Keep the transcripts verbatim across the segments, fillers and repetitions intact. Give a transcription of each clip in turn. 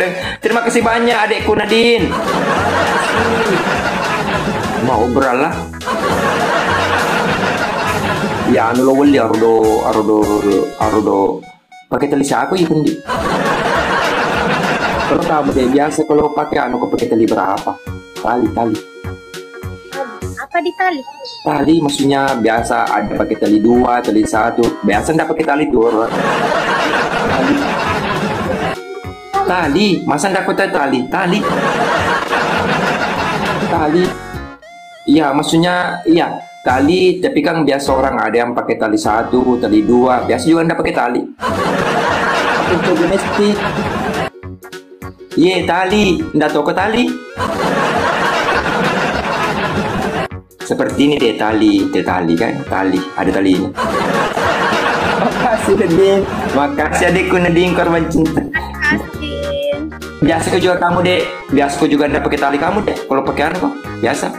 deng. Terima kasih banyak, adekku Nadine. Mau obral lah. Ya, anu lo weli arodo, arodo, arodo. Pakai tali siapa itu, Ndi? Terutama deh, biasa kalau pakai anu, kau pakai tali berapa? Tali, tali. Apa di tali? Tali, maksudnya biasa ada pakai tali dua, tali satu. Biasa ndak pakai tali dua. Tali. Tali, masa ndak pakai tali? Tali. Tali. Iya, maksudnya, iya, tali, tapi kan biasa orang ada yang pakai tali satu, tali dua, biasa juga ndak pakai tali. Itu domestik. Iye, tali, ndak toko tali. Seperti ini deh tali, teh tali kan, tali, ada talinya. Makasih Nadine, makasih adikku Nadine korban cinta. Makasih. Biasa kau juga kamu dek, biasa kau juga ndak pakai tali kamu dek, kalau pakai anu kau, biasa.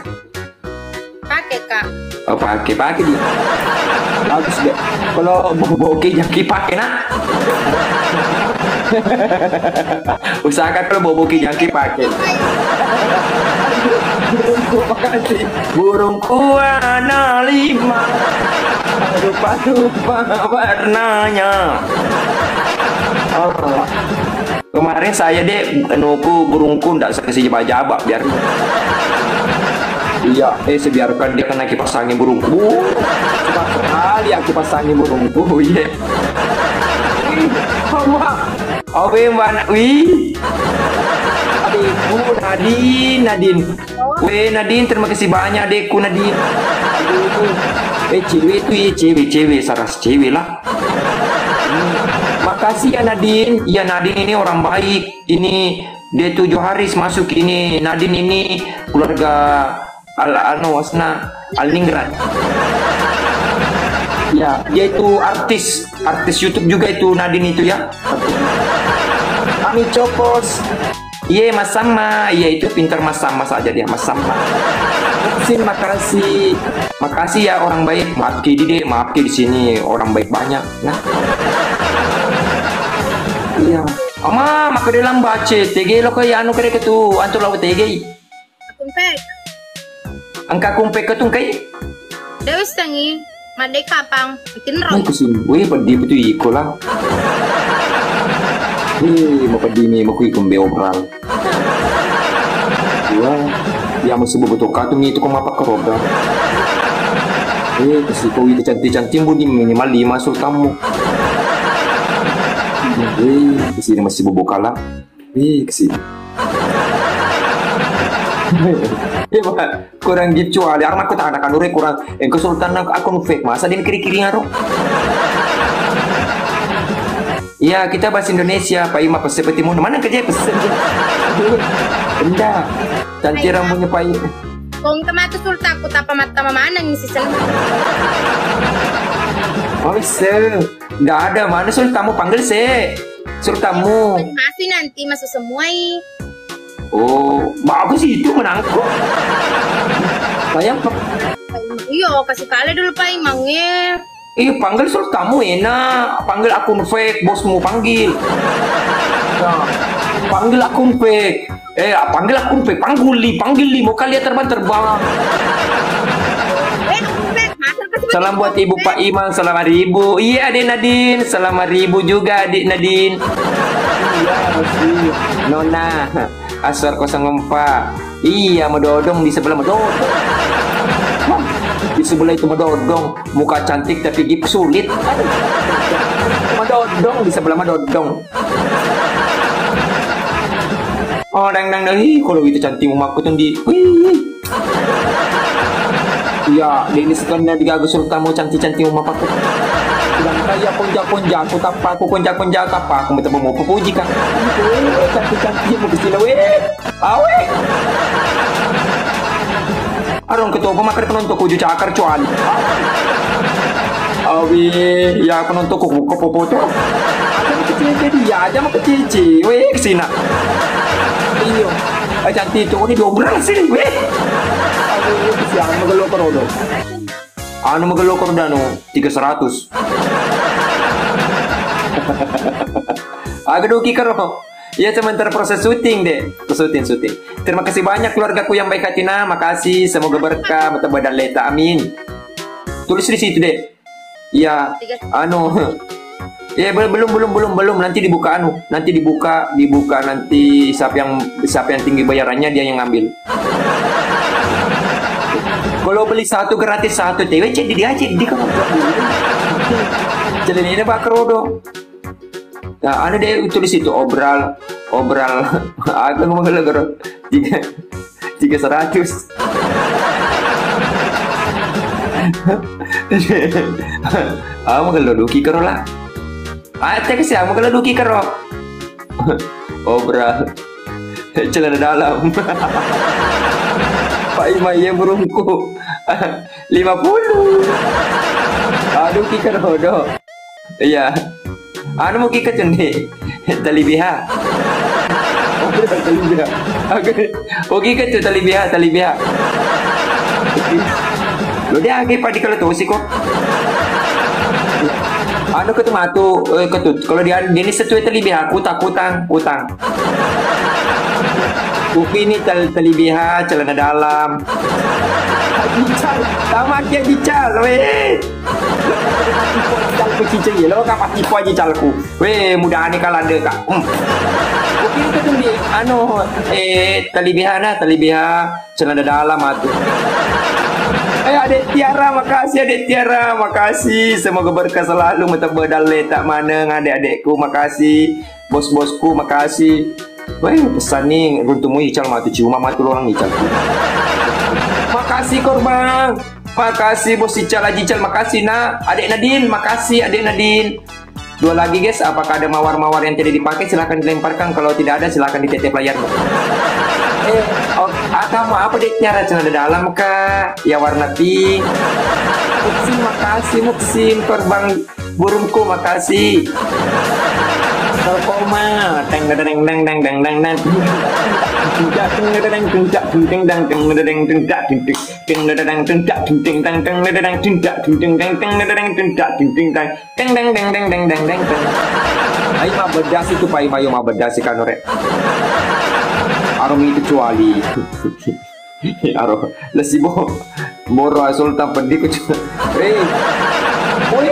Pakai, Kak. Oh, pakai, pakai di. Bagus deh. Kalau bobo ki jaki pakai, nak. Usahakan kalau bobo ki jaki pakai. Burungku makasih. Burungku ada lima. Rupa-rupa warnanya. Oh. Kemarin saya dek, anuku, burungku ndak saya kasih jaba-jaba, biar. Iya, eh, saya biarkan dia kena kipas angin burungku. Uh, cepat sekali ya kipas angin burungku, iya. Ih, Mbak. Oke, Mbak. Wih. Adikku, Nadine, Nadine. Weh, Nadine, terima kasih banyak, adekku Nadine. Aduh. Eh, cewek tuh, iya, cewek, cewek, saras cewek lah. Makasih ya, Nadine. Ya, Nadine ini orang baik. Ini dia itu Joharis masuk ini. Nadine ini keluarga Al-, anu, wasna Alningrat. Ya, dia itu artis, artis YouTube juga itu Nadine itu ya. Kami copos. Iye, masamma. Iya, itu pintar masamma saja dia, masamma. Sin, makasih. Makasih ya orang baik. Maaf ki di dek, maaf ki di sini orang baik banyak. Nah. Iya. Ama, maka dalam baca, tege lo kai anu kere ketu, antu lo tege. Kumpek. Engka kumpek ketu kai? Dewi sengi. Madde kapang, tinro. Mai kesini. Weh, peddi betul iko lah. Eh, mau peddi mi mau kui kumbe obral. Wah, ya masih bobo toka tu mi itu kau mapak ke obral. Eh, kasih kau itu cantik-cantik bu di minimal lima sultanmu. Eh, kesini masih bobo kalah. Eh, kesini. Eh, Pak. Kurang gicuali, arang aku tak ada kanure kurang. Eh, kesultanan aku nu fake, masa dia kiri-kiri aro? Iya, kita bahasa Indonesia, Pak Ima pesen petimun. Mana kerja pesen? Enggak. Cantik rambutnya Pak Ima. Kong kematu sultaku tapa mattama maneng si sen. Oh, se. Nggak ada. Mana sultanmu? Panggil se. Sultanmu. Masih nanti masuk semua i. Oh, bagus itu menangkok. Sayang, Pak. Iyo, kasih kali dulu Pak Imang, eh. Eh, panggil sultanmu enak. Panggil akun fake, bosmu panggil. Ya, panggil akun fake. Eh, panggil akun fake. Pangguli, panggil li. Mau kalian terbang-terbang. Eh, akun fake. Masuk ke sini. Salam buat Ibu Pak Imang, salam hari Ibu. Iya, Adik Nadine, salam hari Ibu juga, Adik Nadine. Iya, sih. Nona. Aswar kosong empat. Iya, Madodong di sebelah Madodong. Wah, di sebelah itu Madodong. Muka cantik tapi gip sulit. Aduh. Madodong di sebelah Madodong. Oh, dang, dang, dang. Ih, kalau itu cantik mamaku tuh di. Wih. Iya, Dennis kan digaga sultan mau cantik-cantik mau pakai. Sedangkan ya konja-konja aku tapa aku konja-konja tapa aku minta mau puji kan. Cantik-cantik mau kesini weh. Awe. Arong ketua apa makan penonton kuju cakar cuan. Awi, ya penonton kuku kepopo tuh. Aja mau kecil jadi ya aja mau kecil. Weh, kesini. Iyo. Eh, cantik itu ini dua belas sih, weh. Aduh, kesian, magello kerodo. Anu magello kerodo anu, tiga seratus. Aga doki karo. Ya, sementara proses syuting, Dek. Ke syuting, syuting. Terima kasih banyak keluargaku yang baik hati, nah. Makasih, semoga berkah, bertambah dan leta. Amin. Tulis di situ, Dek. Iya, anu. Ya, bel- belum, belum, belum, belum. Nanti dibuka anu. Nanti dibuka, dibuka nanti siapa yang siapa yang tinggi bayarannya dia yang ngambil. Kalau beli satu gratis satu, tewe cek di dia cek di kamu. Jadi ini Pak Kerodo. Nah, anu deh tulis itu obral, obral. Aku mau lagi tiga tiga seratus. Aku mau kalau duki karo lah. Ah, cek siapa kalau duki karo. Obral. Celana dalam. Pak Ima iya burungku. Lima puluh. Aduh, ki karo do. Iya. Anu mau ki kecun nih. Tali B H. Oke, tali B H. Oke. Oke, kecun tali B H, tali B H. Lo dia age padi kalau tosi kok. Anu ketu matu, eh, ketu. Kalau dia ini sesuai tali B H, kutang, kutang, kutang. Upi ini tel- tali B H, celana dalam. Aji Cal, sama kia Aji Cal, weh. Calku cicing ya, lo kapati po Aji Calku. Weh, mudahane kalande kak. Hmm. Upi itu tuh di, anu, eh, tali B H nah, tali B H, celana dalam atuh. Eh, Adek Tiara, makasih Adek Tiara, makasih. Semoga berkah selalu, metebbe dalle tak maneng adek-adekku, makasih. Bos-bosku, makasih. Weh, pesan nih, runtumu Ical matu cuma matu orang Ical. Makasih Korbang. Makasih Bos Ical, Aji Ical, makasih nak. Adek Nadine, makasih Adek Nadine. Dua lagi guys, apakah ada mawar-mawar yang tidak dipakai? Silahkan dilemparkan. Kalau tidak ada, silahkan ditetep layar. Eh, oh, ah, kamu apa deh Tiara celana dalam kak? Ya warna pink. Muksin, makasih Muksin, Korbang. Burungku, makasih. Terkoma. Teng deng deng deng deng deng deng deng. Teng deng deng deng deng deng deng deng. Teng deng deng deng deng deng deng deng. Teng deng deng deng deng deng deng deng. Teng deng deng deng deng deng deng. Teng deng deng deng deng deng deng. Ayo mabedasi tu pai mayo mabedasi kanu rek. Arung itu cuali. Aro, lesi bo. Boro Sultan peddi ku. Eh. Woi,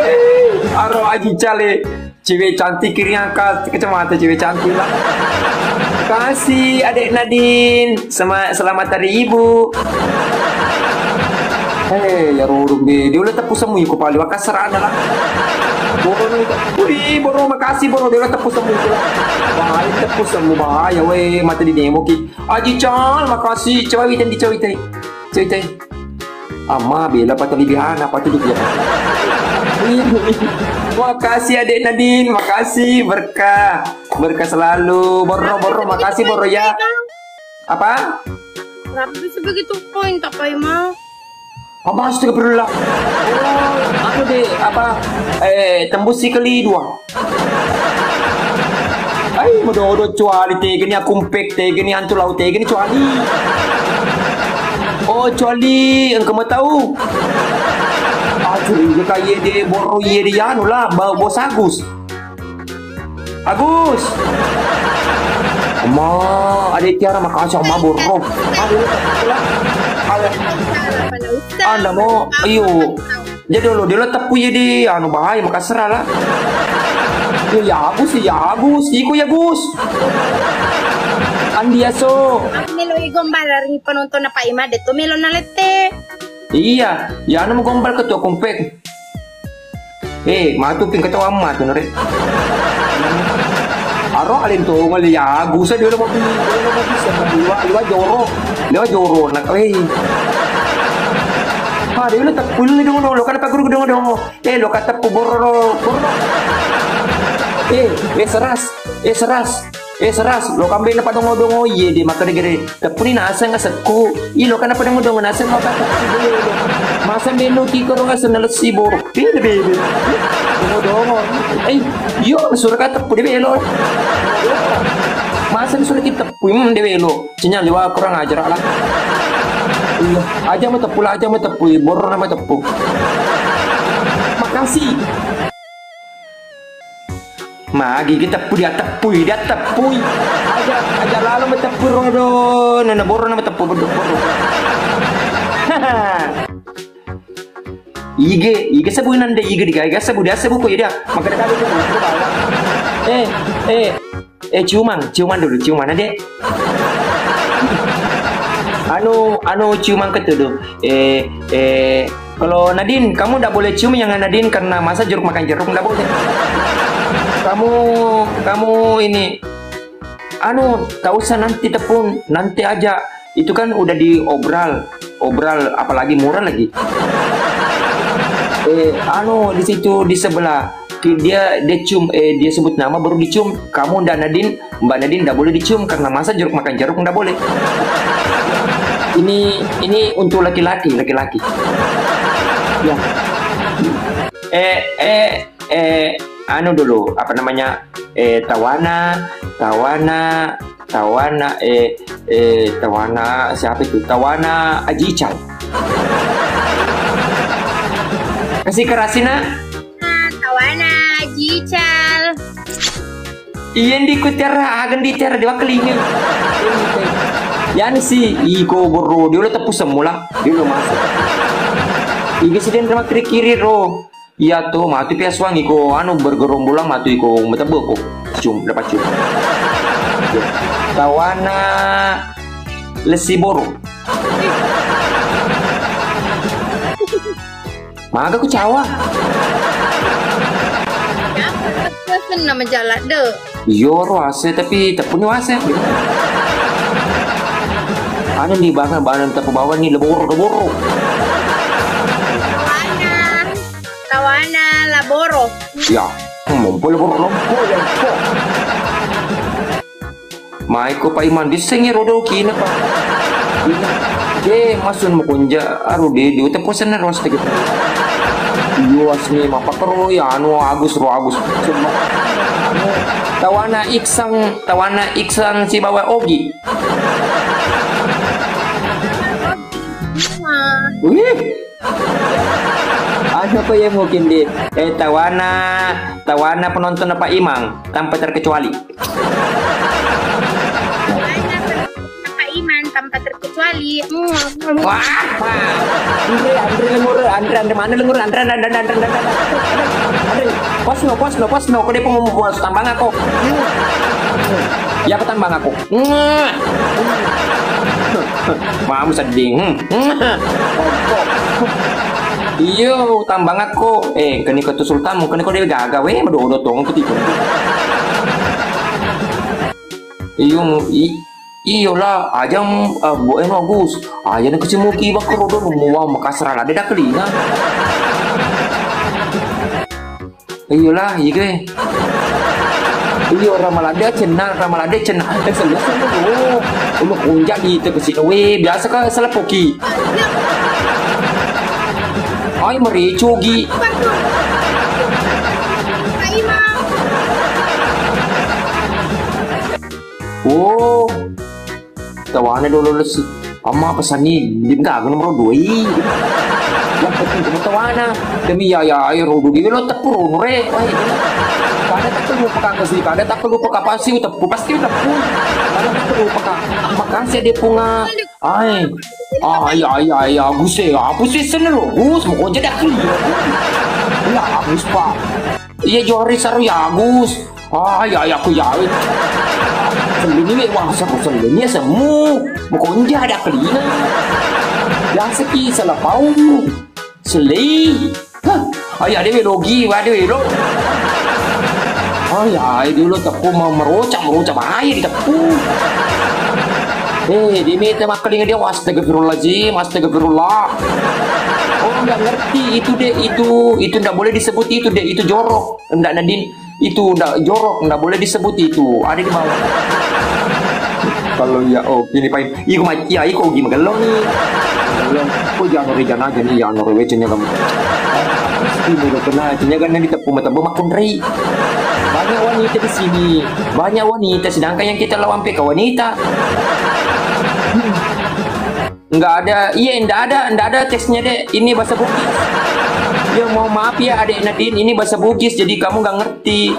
aro Aji Cale. Cewek cantik kiri angkat kacamata cewek cantik lah. Kasih Adek Nadine. Sema- selamat hari ibu. Eh, ya rorong be. Dia udah tepus semua iko paling wakasarana lah. Boro ni. Wih, boro makasih boro dia udah tepus semua iko lah. Wah, tepus semua bahaya weh mata di demo ki. Aji Cal, makasih. Coba witai, coba witai. Coba witai. Amma bela patali bihana patali dia. Makasih Adek Nadine, makasih berkah. Berkah selalu. Borro borro makasih borro ya. Apa? Berapa bisa begitu poin tak, Pak Imam? Apa, astagfirullah. Oh, anu deh, apa, eh, tembus si kali dua. Ai, medodo cuali tegeni akumpek, tegeni antu lau, tegeni cuali. Oh, cuali, engka mau tahu? Aduh, iya kayak deh, boro iya deh, anu lah, bau bos Agus. Agus. Amma, ada Tiara, makasih Amma, borro. Aduh, ada. Anda mau, ayo. Jadi lo, dia lo teppu ya di, anu, bahaya, makasera lah. Ya, ya Agus, ya Agus, iko ya Gus. Andi aso. Aku melo i gombal ri penonton apa ima, de tu melo nalete. Iya, ya anu mau gombal ketua kompek. Eh, matu ping ketawa matu nare. Aro alin to ngali ya, gusa dia lo mau pi, dia lo mau pi, sama liwa, liwa joro, liwa joro, nak, eh. Ah, dia lo tak pun dong dong, lo kan apa guru dong dong. Eh, lo kata pu borro, borro. Eh, eh, seras, eh, seras. Eh, seras, lo kambe na padongo-dongo, iye, de, makkeda gere, teppuni naseng asekku. Ih, lo kana padongo-dongo naseng, lo kata, masa benu ki koro aseng nalessi boro. Bebe, bebe. Dongo-dongo. Eh, yo, sura ka teppu de belo. Masa sura ki teppu, hmm, de belo. Sinyal liwa kurang ajar lah. Iya, aja mau teppu lah, aja mau teppu, borro nama teppu. Makasih. Magi ki teppu dia teppui, dia teppui. Aja, aja lalo me teppu rodo, nana boro nama teppu bodo boro. Ige, ige sebu nande ige diga, ige sebu dia sebu ko ida. Maka dia kali itu. Eh, eh, eh, ciuman, ciuman dulu, ciuman, Dek. Anu, anu ciuman ketudu. Eh, eh, kalau Nadine, kamu ndak boleh cium yang Nadine karena masa jeruk makan jeruk ndak boleh. Kamu, kamu ini, anu, tak usah nanti tepun, nanti aja. Itu kan udah diobral, obral apalagi murah lagi. Eh, anu, di situ di sebelah. Ki-, dia, dia cium, eh, dia sebut nama baru dicium. Kamu ndak Nadine, Mbak Nadine ndak boleh dicium karena masa jeruk makan jeruk ndak boleh. Ini, ini untuk laki-laki, laki-laki. Ya. Eh, eh, eh, anu dulu, apa namanya? Eh, Tawana, Tawana, Tawana, eh, eh, Tawana, siapa itu? Tawana Aji Ical. Kasih kerasina. Ah, Tawana, Aji Ical. Iya, ndi ku tiara, agen di tiara, di wakkelingi. Yani si, iko borro, dia udah tepus semula, dia udah masuk. Iga si den kiri-kiri ro. Iya to, matu pi asuang iko, anu, bergerombolan matu iko metebbe ko. Cium, dapat cium. Tawana lesi boro. Maga ku cawa. Apa nama jalan de? Iyo, ro ase, tapi tak punya ase. Anu ni, bahkan, bahkan tak bawa ni, leboro, leboro. Tawana, Tawana, laboro. Ya, mampu leboro, leboro, ya, kok. Maiko Pak Iman, dissengi rodo kina, Pak. Eh, masun mukunja, aru de, de, uta puasanna ros tadi. Iyo, asni mapakero ya, anu, Agus, ro Agus. Tawana Iksan, Tawana Iksan sibawa Ogi. Wih. Anu ko ya mungkin di, eh, Tawana, Tawana penonton apa Imang tanpa terkecuali. Pak Iman tanpa terkecuali. Hmm. Wah, wah. Andre, Andre lengur, Andre, Andre mana lengur, Andre, Andre, Andre, Andre, Andre, Andre. Pos no, pos no, pos no. Kau dia pengumum pos tambang aku. Ya, apa tambang aku? Mwah. Mamu sedih. Hmm. Iyo, tambang aku. Eh, keni ko tu Sultan, keni ko dia gaga, weh, medodo tong tu tipu. Iyo, i-, iyo lah, aja, eh, bu, eh, Agus. Aja nak kesimuki bakar rodo, muwa Makassar lah, dia dah kelinga. Iyalah, iya ke. Iyo, Ramaladde cenna, Ramaladde cenna. Eh, selesai. Oh, oh, makonja di itu ke sini. Weh, biasa ka salah poki. Ai, mericu gi. Oh. Tawana dolo lesi. Amma pesanni, dim gaga nomor dua i. Yang penting kamu tawana. Demi ya, ya, ayo rodo di lo teppu rono re. Wah, iya. Kada tak perlu peka kasih, kada tak perlu peka pasti teppu, pasti teppu. Kada tak perlu peka. Makasih dia punga. Ai. Ah, iya, iya, iya, Gus, eh, apa sih sana lo, Gus? Mau kau jadi aku ya? Iya, Gus, Pak. Iya, Johari Saru ya, Gus. Ah, ya, ya, aku ya. Sendiri, wah, seru sendiri, semu. Mau kau jadi aku ya? Biasa ki salah pau. Selei. Hah, ayah dia logi, wah, dia lo. Oh ya, dia lo teppu mau merocak, merocak bahaya di teppu. Eh, dia minta makan dengan dia, astagfirullahaladzim, astagfirullah. Oh, nggak ngerti itu deh, itu, itu nggak boleh disebut itu deh, itu jorok. Nggak, Nadine, itu ndak jorok, ndak boleh disebut itu. Ada di bawah. Kalau iya, oh, ini paling. Iko ma-, iya, iko gi magello ni. Magello. Kok jangan rijana aja nih, ya, nore wecenya kamu. Ini udah pernah, cenya kan nanti tepung matebel makunrei. Banyak wanita di sini. Banyak wanita, sedangkan yang kita lawan P K wanita. Nggak ada, iya, nggak ada, nggak ada teksnya, Dek. Ini bahasa Bugis. Ya, mohon maaf ya, Adik Nadine, ini bahasa Bugis, jadi kamu nggak ngerti.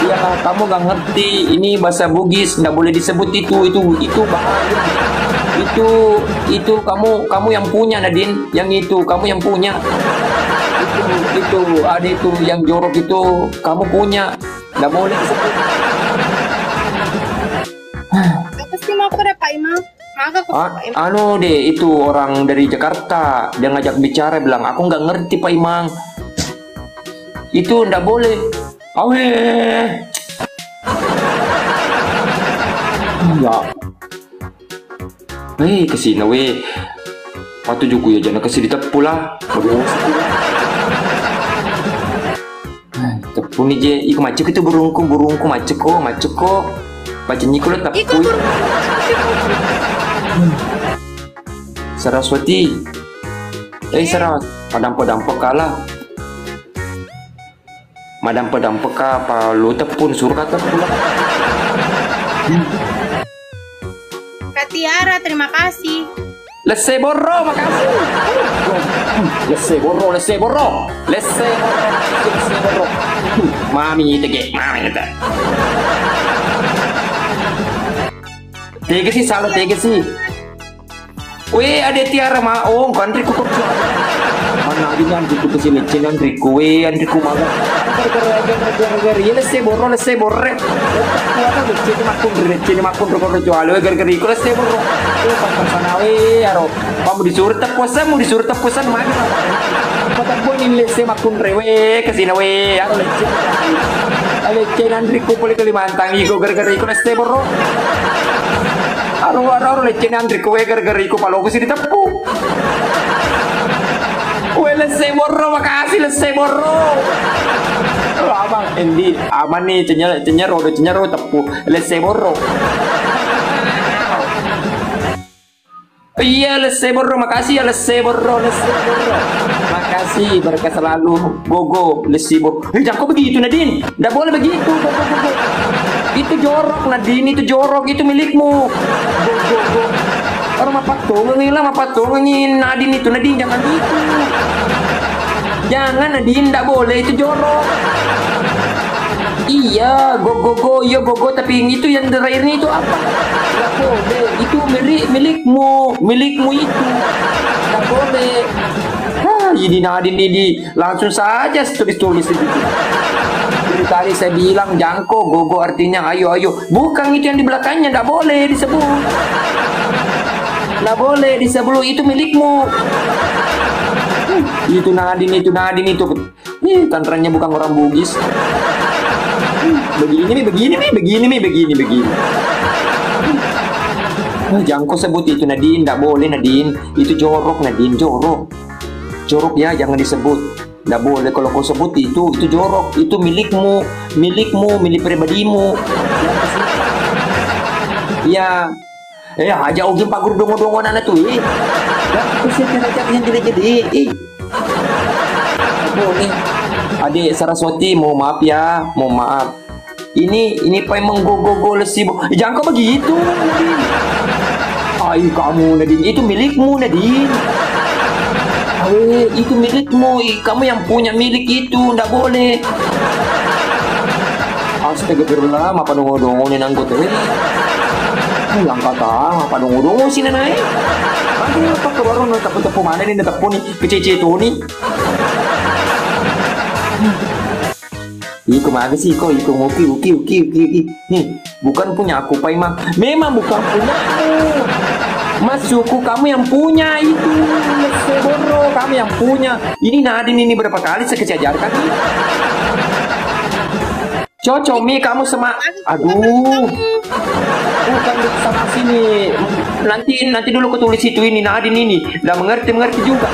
Ya, kamu nggak ngerti. Ini bahasa Bugis, nggak boleh disebut itu, itu, itu bahaya. Itu, itu kamu, kamu yang punya, Nadine. Yang itu, kamu yang punya. Itu, itu, ada itu yang jorok itu, kamu punya. Nggak boleh disebut. Apa sih mau aku dapat, Imam? Maga ko Ah, Pak Imang. Anu deh, itu orang dari Jakarta, dia ngajak bicara, bilang, "Aku nggak ngerti, Pak Imang." Itu ndak boleh. Awe. Ya. Eh, kesina we. Patu juku ya, jana kasi diteppu lah. Aduh. Teppu ni je, iko macek itu burungku, burungku macek ko, macek ko. Baca nyiku lo teppu. Iko burung. Saraswati. Eh, Saras, madampe-dampe kalah. Madampe-dampe ka apa lo teppu, suruh kata teppu. Kak Tiara, terima kasih. Lesse borro, makasih. Lesse borro, lesse borro. Lesse borro, lesse borro. Mami tege, mami tege. Tege sih, salah tege sih. Weh, Ade Tiara ma, oh, kan Riko kok. Mana aja nih Andriku ke sini, cina Andriku, weh, Andriku maga. Gara-gara, gara-gara, gara-gara, iya, lesse borro, lesse borre. Kuat, lesse ni makunri, lesse ni makunri, kau jual, weh, gara-gara iko lesse borro. Oh, pas sana, weh, aro. Kamu disuruh tepuasan, mau disuruh tepuasan, mana? Kau tak boleh lesse makunri, weh, ke sini, weh, aro lesse. Lesse ni Andriku boleh Kalimantan, iko gara-gara iko lesse borro. Aro, aro, aro, lesse ni Andriku, weh, gara-gara iko paloku sih diteppu. Weh, lesse borro, makasih lesse borro. Lo abang, Endi, aman nih, cenyero, cenyero, udah cenyero, teppu, lesse borro. Iya, lesse borro, makasih ya, lesse borro, lesse borro. Makasih, berkah selalu, gogo, lesse borro. Eh, jangan kau begitu, Nadine. Nggak boleh begitu. Go, go, go, go. Itu jorok, Nadine, itu jorok, itu milikmu. Go, go, go. Orang mapattongengi lah, mapattongengi Nadine itu, Nadine, jangan gitu. Jangan, Nadine, nggak boleh, itu jorok. Iya, go, go, go, iya, go, go, tapi yang itu, yang terakhirnya itu apa? Nggak boleh, itu milik, milikmu, milikmu itu. Nggak boleh. Hah, ini Nadine ini. Langsung saja tulis-tulis itu. Jadi tadi saya bilang jangko, gogo artinya ayo, ayo. Bukan itu yang di belakangnya, ndak boleh disebut. Ndak boleh disebut, itu milikmu. Itu Nadine, itu Nadine itu. Ih, tanranya bukan orang Bugis. Begini nih, begini nih, begini nih, begini, begini. Ah, jangko sebut itu Nadine, ndak boleh Nadine. Itu jorok Nadine, jorok. Jorok ya, jangan disebut. Nggak boleh kalau kau sebut itu, itu jorok, itu milikmu, milikmu, milik pribadimu. Ya, eh, aja ugi pagur dongo-dongo anak tuh, eh. Ya, itu sih, yang jadi-jadi, eh. Nggak boleh. Adik Saraswati, mohon maaf ya, mohon maaf. Ini, ini paimeng gogo-gogo lesi, bo. Eh, jangan kau begitu, Nadine. Ai, kamu, Nadine. Itu milikmu, Nadine. Eh, itu milikmu. Ih, kamu yang punya milik itu. Ndak boleh. Astagfirullah, mapa dongo-dongo ni nanggo tuh, eh. Yang kata, mapa dongo-dongo sih, Nana, eh. Aduh, apa ke baru, tepu-tepu mana ni, tepu ni, kecece tuh ni. Iko maga sih, iko, iko, uki, uki, uki, uki, uki. Nih, bukan punya aku, Paimang. Memang bukan punyamu. Mas Suku, kamu yang punya itu. Seboro, kamu yang punya. Ini Nadine ini berapa kali saya kasih ajarkan nih. Cocok mi kamu sama, aduh. Bukan di sana sini. Nanti, nanti dulu aku tulis itu ini, Nadine ini. Nggak mengerti-mengerti juga.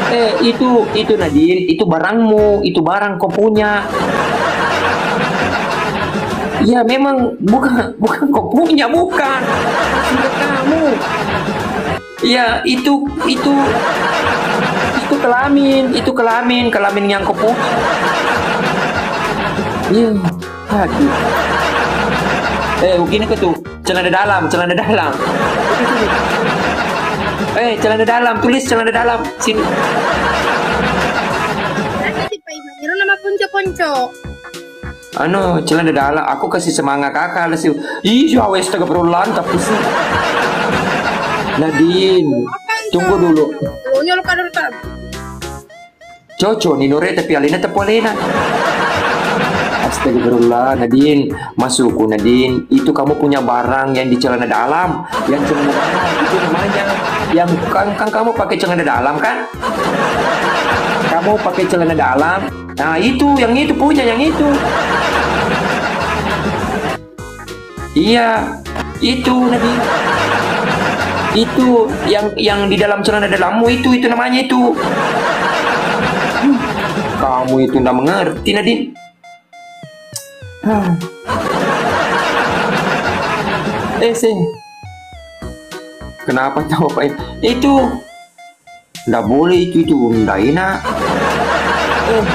Eh, itu, itu Nadine, itu barangmu, itu barang kau punya. Ya, memang bukan, bukan kau punya, bukan. Sudah kamu. Iya, itu, itu, itu kelamin, itu kelamin, kelamin yang kau punya. Iya, aduh. Eh, begini ke tuh, celana dalam, celana dalam. Eh, celana dalam, tulis celana dalam. Sini. Ada di Pak Iman, nama ponco-ponco. Anu, celana dalam, aku kasih semangat kakak, lesi. Ih, ya wes, astagfirullah, tapi sih. Nadine, tunggu dulu. Lo nyolok kadar tak? Cocok nih, Nore, tapi alena tepu alena. Astagfirullah, Nadine. Masukku, Nadine. Itu kamu punya barang yang di celana dalam. Yang celana dalam, itu namanya. Yang kan, kan kamu pakai celana dalam, kan? Kamu pakai celana dalam. Nah, itu, yang itu punya, yang itu. Iya, itu, Nadine. Itu yang, yang di dalam celana dalammu itu, itu namanya itu. Hmm, kamu itu ndak mengerti, Nadine. Hah. Eh, sih. Kenapa tahu apa itu? Itu. Ndak boleh itu, itu ndak enak. Eh.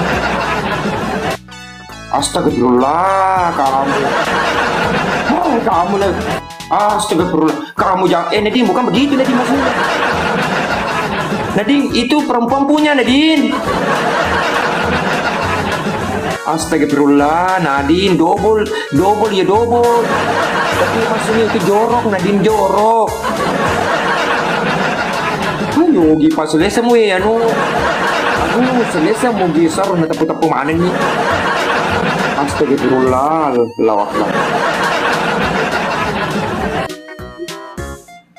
Astagfirullah, kamu. Oh, kamu lah. Astagfirullah. Kamu jangan, eh, Nadine, bukan begitu, Nadine, maksudnya. Nadine, itu perempuan punya, Nadine. Astagfirullah, Nadine, double, double ya double. Tapi maksudnya itu jorok, Nadine, jorok. Ayo, gi pas selesai mu, eh, anu. Aduh, selesai mu, gi saru na tepu-tepu mana nih? Astagfirullah, Allahu Akbar.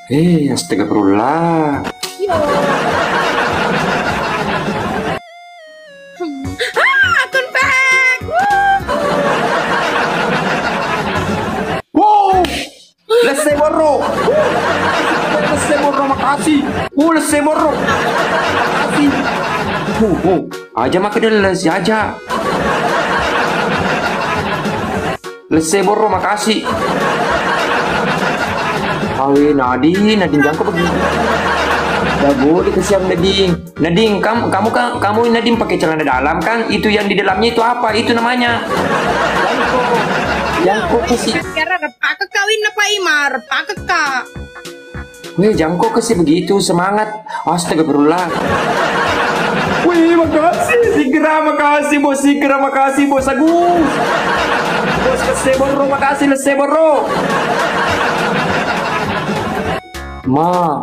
Eh, astagfirullah. Ah, akun pack. Wuh. Wow. Lesse borro. Lesse borro, makasih. Uh, lesse borro. Makasih. Uh, uh. Aja makkeda lesse aja. Lesse borro, makasih. Awe, Nadine, Nadine, jangan kau begitu. Nggak boleh kesian, Nadine. Nadine, kam-, kamu kan, kamu, Nadine, pakai celana dalam kan? Itu yang di dalamnya itu apa? Itu namanya. Yang kau, yang kau kasih. Sekarang pakai kawin apa, Imar? Pakai, Kak. Weh, jangko ke sih begitu semangat. Astagfirullah. Wih, makasih, segera makasih, Bos, segera makasih, Bos Agus. Bos, lesse borro, makasih, lesse borro. Ma,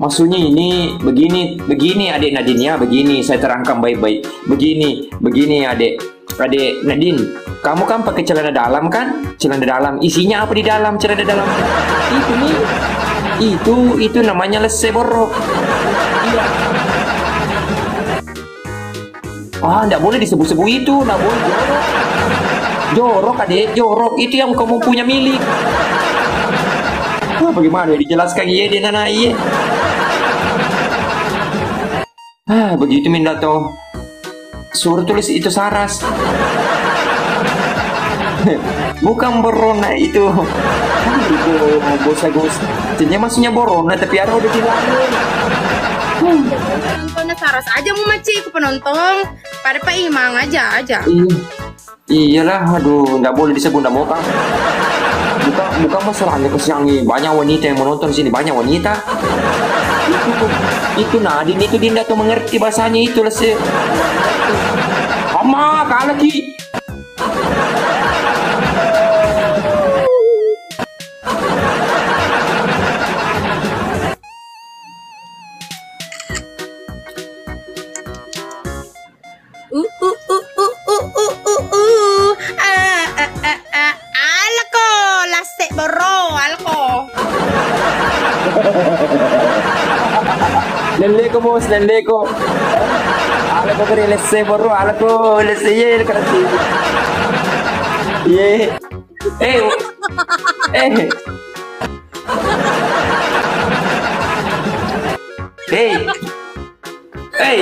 maksudnya ini begini, begini, Adik Nadine, ya, begini, saya terangkan baik-baik. Begini, begini, Adik. Adik Nadine, kamu kan pakai celana dalam kan? Celana dalam. Isinya apa di dalam celana dalam? Itu nih. Itu, itu namanya lesse borok. Iya. Ah, ndak boleh disebut-sebut itu, ndak boleh, jorok. Jorok, Adik, jorok. Itu yang kamu punya milik. Ah, bagaimana ya dijelaskan? Iya, dia nana, iya. Ah, begitu minda to. Suruh tulis itu Saras. Bukan borona itu. Itu Bos Agus. Jadi maksudnya borona, tapi ada udah bilang. Penontonnya Saras aja mau maci ke penonton. Pada Pak Imang aja aja. Iya. Iyalah, aduh, nggak boleh disebut, nggak mau, Kang. Bukan, bukan masalahnya kesiangi, banyak wanita yang menonton sini, banyak wanita. Itu, itu Nadine itu, dia nggak tahu mengerti bahasanya itu, Lesse. Ama, kalah ki. Uh, uh, uh, uh, uh, uh, uh, uh. Ah, ah, ah, ah. Alako, lasse borro, alako. Lelleko, Bos, lelleko. Alako kere lesse borro, alako lesse ye kerati. Ye. Eh. Eh. Hei. Hei.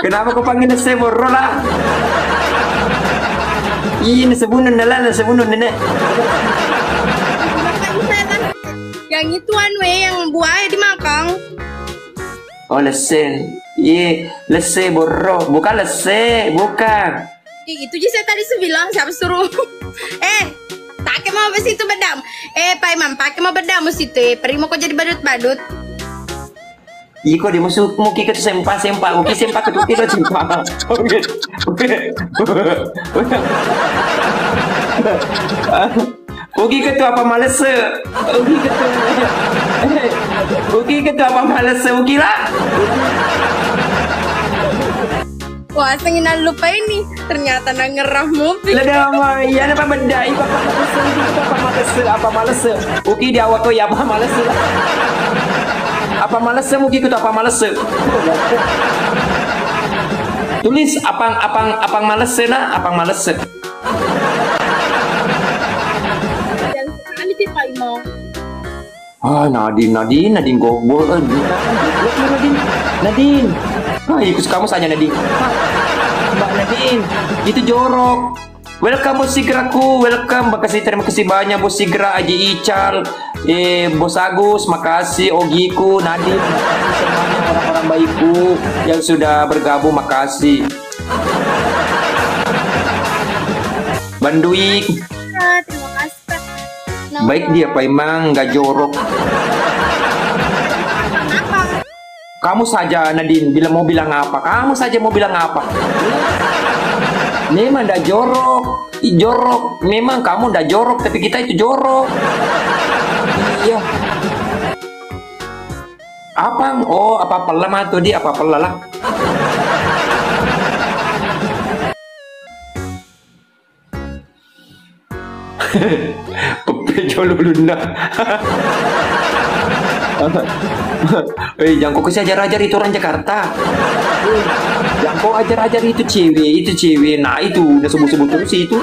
Kenapa kau panggil saya borro lah? Ih, ini sebunun lah, sebunun ini. Yang itu anu eh, yang buaya dimakan. Oh, lesse. Iya, lesse borro. Bukan lesse, bukan. Ih, itu aja saya tadi bilang, siapa suruh? Eh, pakai mau besi itu bedam. Eh, Pak Imam, pakai mau bedam situ. Eh, pergi mau kau jadi badut-badut. Iko di musuh muki ke sempa sempa, uki sempa ke tuki ke sempa. Oke. Oke. Uki ke tu apa malese? Uki ke tu. Uki ke tu apa malese, uki lah. Wah, sengina lupa ini. Ternyata nangerah mobil. Lada ma, iya na pabedai apa malese, apa malese, apa malese. Uki di awak kau ya apa malese. Apa malese muki ku tu apa malese. Tulis apang apang apang malese na, apang malese. Dan sekali sih Pak Imam. Ah, Nadine, Nadine, Nadine goblok, eh, Nadine, Nadine, Nadine. Ah, ikut kamu saja Nadine. Ah, Mbak Nadine, itu jorok. Welcome Bos Sigraku, welcome. Makasih, terima kasih banyak Bos Sigra, Aji Ical, eh, Bos Agus, makasih Ogiku, Nadine, makasih semuanya orang-orang baikku yang sudah bergabung, makasih. Bandui. Ah, terima kasih. Baik dia Pak Imang, nggak jorok. Kamu saja Nadine, bila mau bilang apa? Kamu saja mau bilang apa? Memang ndak jorok, jorok. Memang kamu ndak jorok, tapi kita itu jorok. Iya. Apa? Oh, apa pella matu di apa pella lah. Pepe jolo lunna. Eh, jangko kasi ajar-ajar itu orang Jakarta. Jangko ajar-ajar itu cewek, itu cewek. Nah, itu udah sebut-sebut terus itu.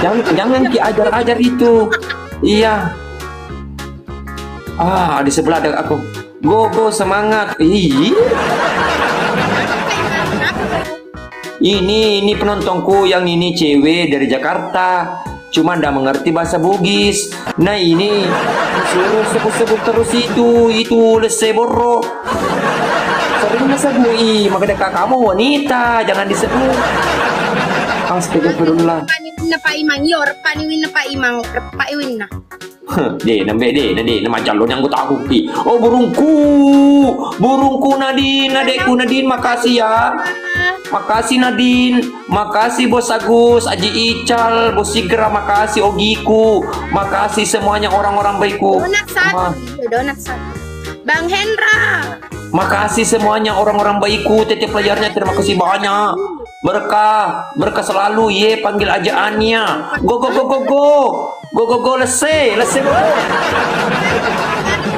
Jangan, jangan ki ajar-ajar itu. Iya. Ah, di sebelah ada aku. Go, go, semangat. Ih. Ini, ini penontonku yang ini cewek dari Jakarta. Cuma ndak mengerti bahasa Bugis. Nah ini suruh sebut-sebut terus itu, itu lesse borro. Sering disebut, ih, maka dekat kamu wanita, jangan disebut. Astagfirullah. Pani winna Pak Imang, yo, pani winna Pak Imang, Pak Iwinna. De, nambe de, na de, na macallo nyanggo taku ki. Oh, burungku. Burungku Nadine, adekku Nadine, makasih ya. Makasih Nadine. Makasih Bos Agus, Aji Ical, Bos Sigra, makasih Ogiku. Makasih semuanya orang-orang baikku. Donat satu, donat satu. Bang Hendra. Makasih semuanya orang-orang baikku, tete pelajarnya, terima kasih banyak. Berkah, berkah selalu, ye, panggil aja Ania. Go, go, go, go, go. Go, go, go, lesse, lesse, go.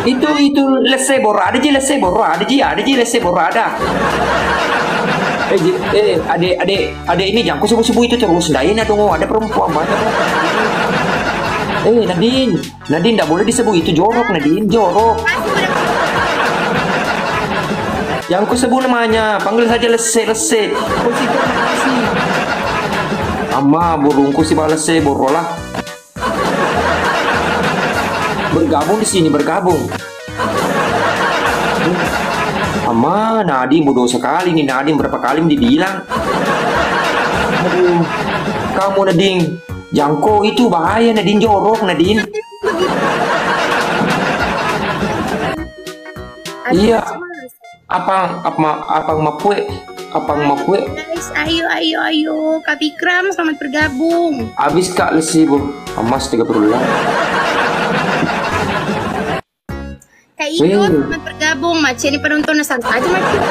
Itu, itu lesse borro, ada ji lesse borro, ada ji, ada ji lesse borro, ada. Eh, ji, eh, adek, adek, adek ini jangan subuh-subuh itu terus. Dah ini dong, ada perempuan banyak. Eh, Nadine. Nadine, ndak boleh disebut itu jorok, Nadine, jorok. Jangko sebut namanya, panggil saja Lesse, Lesse. Amma, burungku si Lesse, borolah. Bergabung di sini, bergabung. Amma, Nadine bodoh sekali nih, Nadine berapa kali dibilang. Aduh, kamu Nadine, jangko itu bahaya Nadine, jorok Nadine. Iya. Apang, apa, apang mapue, apang mapue. Guys, ayo, ayo, ayo. Kak Fikram, selamat bergabung. Habis Kak Lesi, Bu. Emas tiga puluh. Kak Igo, selamat bergabung. Macet nih penonton, santai aja, Macet.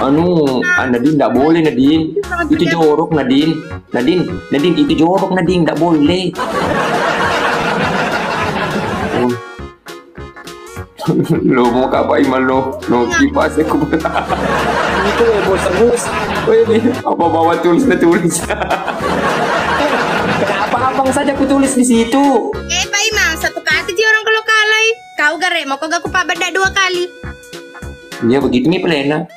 Anu, ah, Nadine nggak boleh, Nadine. Itu jorok, Nadine. Nadine, Nadine, itu jorok, Nadine, nggak boleh. Lo mau kapai malu? No kipas aku. Itu ya, bos, bos. Oh, ini apa bawa tulis na tulis? Kenapa abang saja kutulis di situ? Eh, Pak Imam, satu kata ji orang kalau kalah. Kau gare, mau kau gak kupabeda dua kali? Ya, begitu nih pelena.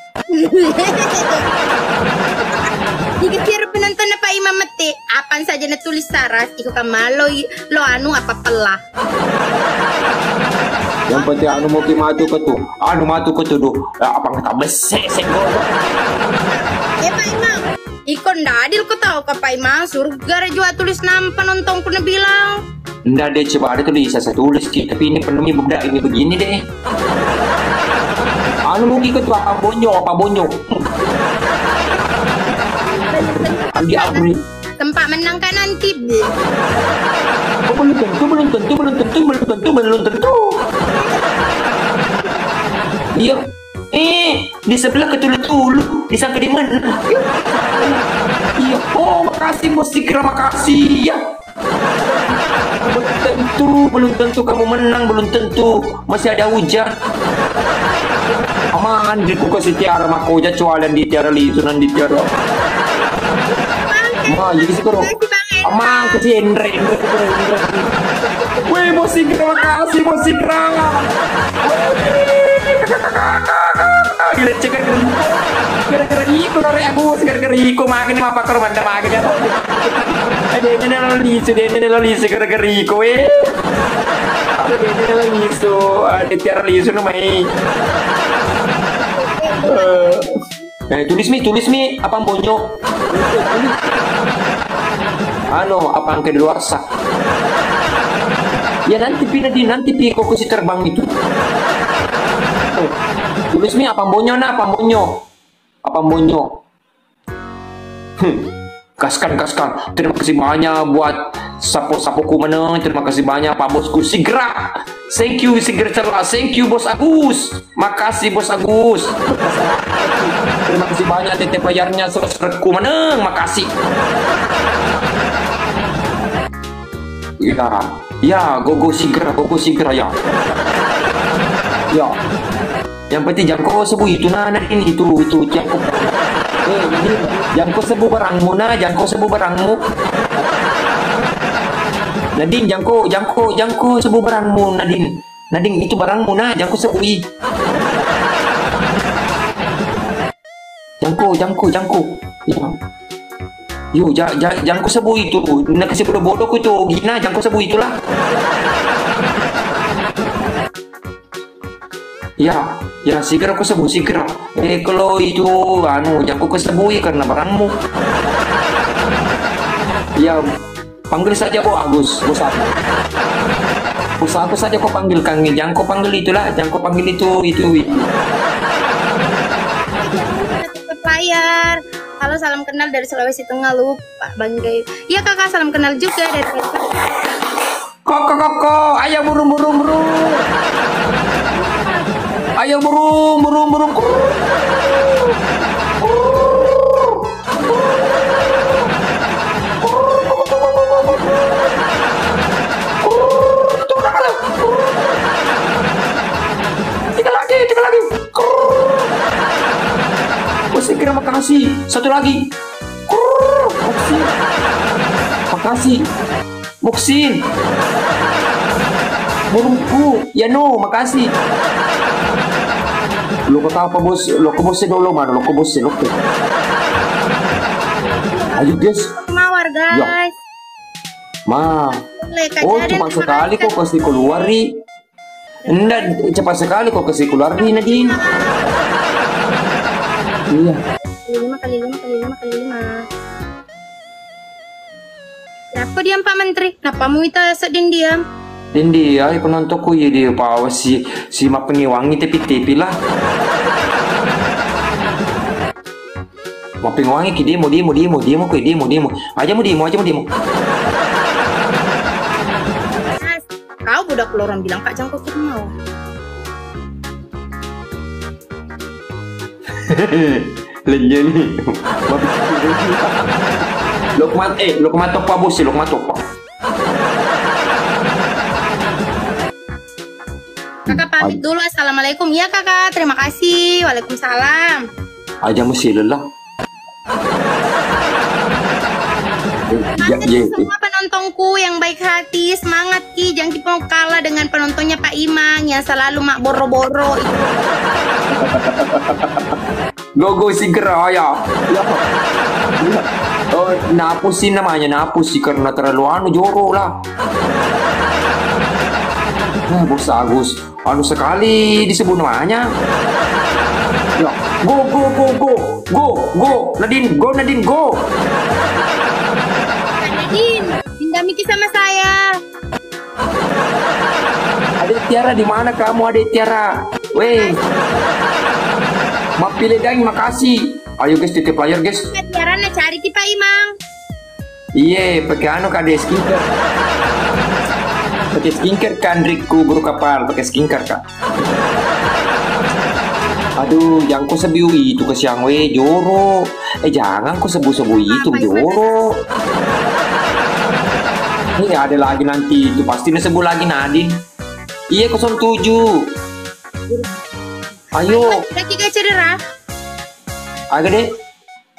Jika tiru penonton Pak Imam mete, apan saja na tulis saras, iko kamaloi lo anu apa pella. Yang penting anu mau ki matu ke tu, anu matu ke tu do. Eh, apa kata besek sek. Eh, Pak Imam, iko ndak adil ko tau ka Pak Imam, surga re jua tulis nampa nontonku na bilang. Nda deh, coba ada tuh bisa saya tulis ki, tapi ini penuhnya budak ini begini deh. Anu mungkin ketua apa bonyo, apa bonyo. Andi Abri. Tempat menang kan nanti. Oh, belum tentu, belum tentu, belum tentu, belum tentu, belum tentu. Iya. Eh, di sebelah ketulu-tulu, di sana di mana? Iya. Oh, makasih Bos Sigra, makasih ya. Belum tentu, belum tentu kamu menang, belum tentu. Masih ada hujan. Aman, di ku kasih tiara mako ja cualan di tiara lisu nan di tiara. Ma, jadi sekarang. Aman, kasih Indra, Indra, Indra, Indra. Wih, Bos Sigra, makasih, Bos Sigra. Gila, cek gara-gara iko, gara-gara iko, lore Agus, gara-gara iko, makanya apa kalau manda makanya. Ada ini lo lisu, ada ini lo lisu, gara-gara iko, eh. Ada ini lo lisu, ada tiara lisu no mai. Eh, eh, tulis mi, tulis mi, apa bonyo? Ano, apa angke di luar sa? Ya nanti pi, nanti, nanti pi kok si terbang itu. Tuh. Tulis mi apa bonyo na, apa bonyo? Apa bonyo? Hmm. Gaskan, gaskan. Terima kasih banyak buat support-supportku meneng. Terima kasih banyak Pak Bosku Sigra. Thank you Sigra Cella. Thank you Bos Agus. Makasih Bos Agus. Terima kasih banyak tete playernya, subscribe-ku meneng. Makasih. Ya, ya, gogo Sigra, gogo Sigra ya. Ya. Yang penting jangko sebut itu nah, nah, ini itu, itu jangko. Eh, Nadine, jangko sebut barangmu nah, jangko sebut barangmu. Nadine, jangko, jangko, jangko sebut barangmu, Nadine. Nadine, itu barangmu nah, jangko sebui. Jangko, jangko, jangko. Iya. Yo, ja, ja, jangko sebui itu. Nak kasih bodoh-bodoh ku itu. Gina, jangko sebui itulah. Ya, ya, segera ku sebut, segera. Eh, kalau itu, anu, jangko ku sebui karena barangmu. Ya, panggil saja Bo Agus, bos aku. Bos aku saja kau panggil, Kang. Jangko panggil itulah, jangko panggil itu, itu, itu. Layar. Halo, salam kenal dari Sulawesi Tengah, lupa Banggai. Iya, Kakak, salam kenal juga dari Koko, koko, ayo burung, burung, burung. Ayo burung, burung, burung. Tiga lagi, tiga lagi. Wes, kira makasih. Satu lagi. Makasih. Makasih. Muksin. Burungku, ya no, makasih. Loko tapa bos, loko bos dolo mana, loko bos loko. Ayo guys. Mawar guys. Ma. Oh, cepat sekali kok kasih keluar ri. Ndak, cepat sekali kok kasih keluar ri Nadine. Iya. Kali lima, kali lima, kali lima, kali lima. Siapa diam Pak Menteri? Kenapa mu ita sedding diam? Dindi, ai penontonku iya dia pawa si si mappengewangi tepi-tepi lah. Mappengewangi ki demo, demo, demo, demo, kue demo, demo. Aja mu demo, aja mu demo. Kau budak lorong bilang Kak Jangkau ke mau. Lenje ni. Lukman, eh, Lukman toppa bos, Lukman toppa. Kakak pamit dulu. Assalamualaikum. Iya kakak, terima kasih. Waalaikumsalam. Aja mesti lelah. Makasih semua penontonku yang baik hati, semangat ki, jangan ki mau kalah dengan penontonnya Pak Imang yang selalu mak boro-boro itu. Gogo siker ya. Ya. Oh, napusi namanya, napusi karena terlalu anu joro lah. Nah, Bos Agus. Anu sekali disebut namanya. Ya, go, go, go, go, go, go, Nadine, go, Nadine, go. Kak Nadine, pindah miki sama saya. Adek Tiara, di mana kamu, Adek Tiara? Weh, mappiledangi, makasih. Ayo guys, titip layar guys. Kak Tiara, na cari ki Pak Imang. Iye, pakai anu kak, deh, skincare. Pakai skincare kan, Rikku, buru kapal, pakai skincare kak. Aduh, yang ku sebu itu kesiang we, joro. Eh, jangan ku sebu-sebu itu, joro. Ini ada lagi nanti itu, pasti disebut lagi Nadine. Iya, kosong tujuh. Ayo. Lagi gak cedera? Agak deh.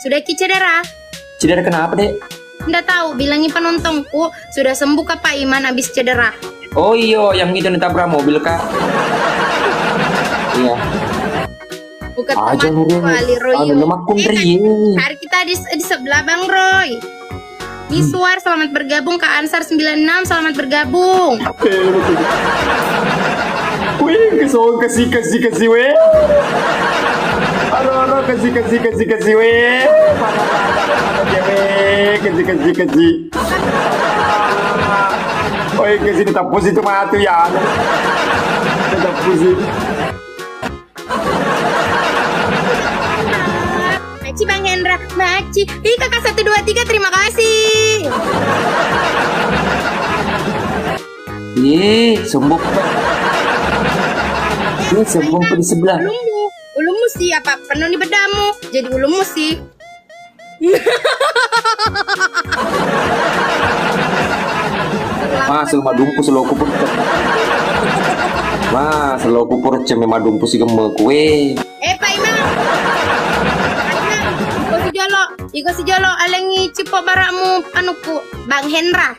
Sudah ki cedera? Cedera kenapa, Dek? Nda tahu, bilangi penontonku, sudah sembuh kah Pak Iman habis cedera? Oh iyo, yang itu nabrak mobil, Kak. Iya. Bukan aja teman Nurul. Wali Roy. Anu, lemak kundri. Eh, hari kita di, di sebelah Bang Roy. Miswar, selamat bergabung. Kak Ansar sembilan enam, selamat bergabung. Wih, kesong, kasi, kasi, kasi, weh. Aro, aro, kasi, kasi, kasi, kasi, weh. Kasi, kasi, kasi. Oi, kasi, tetap pusi tu matu ya. Tetap pusi. Maci Bang Hendra, maci. Ih, kakak satu dua tiga, terima kasih. Ih, sombong. Ih, sombong di sebelah. Ulummu, ulummu sih apa penuh nih bedamu? Jadi ulummu sih. Masuk madumpu seloku purcem. Mas, seloku purcem madumpu si gemmeku we. Eh, Pak Imam. Pak Imam, iko si jolo, iko si jolo alengi cipo barakmu anuku, Bang Hendra.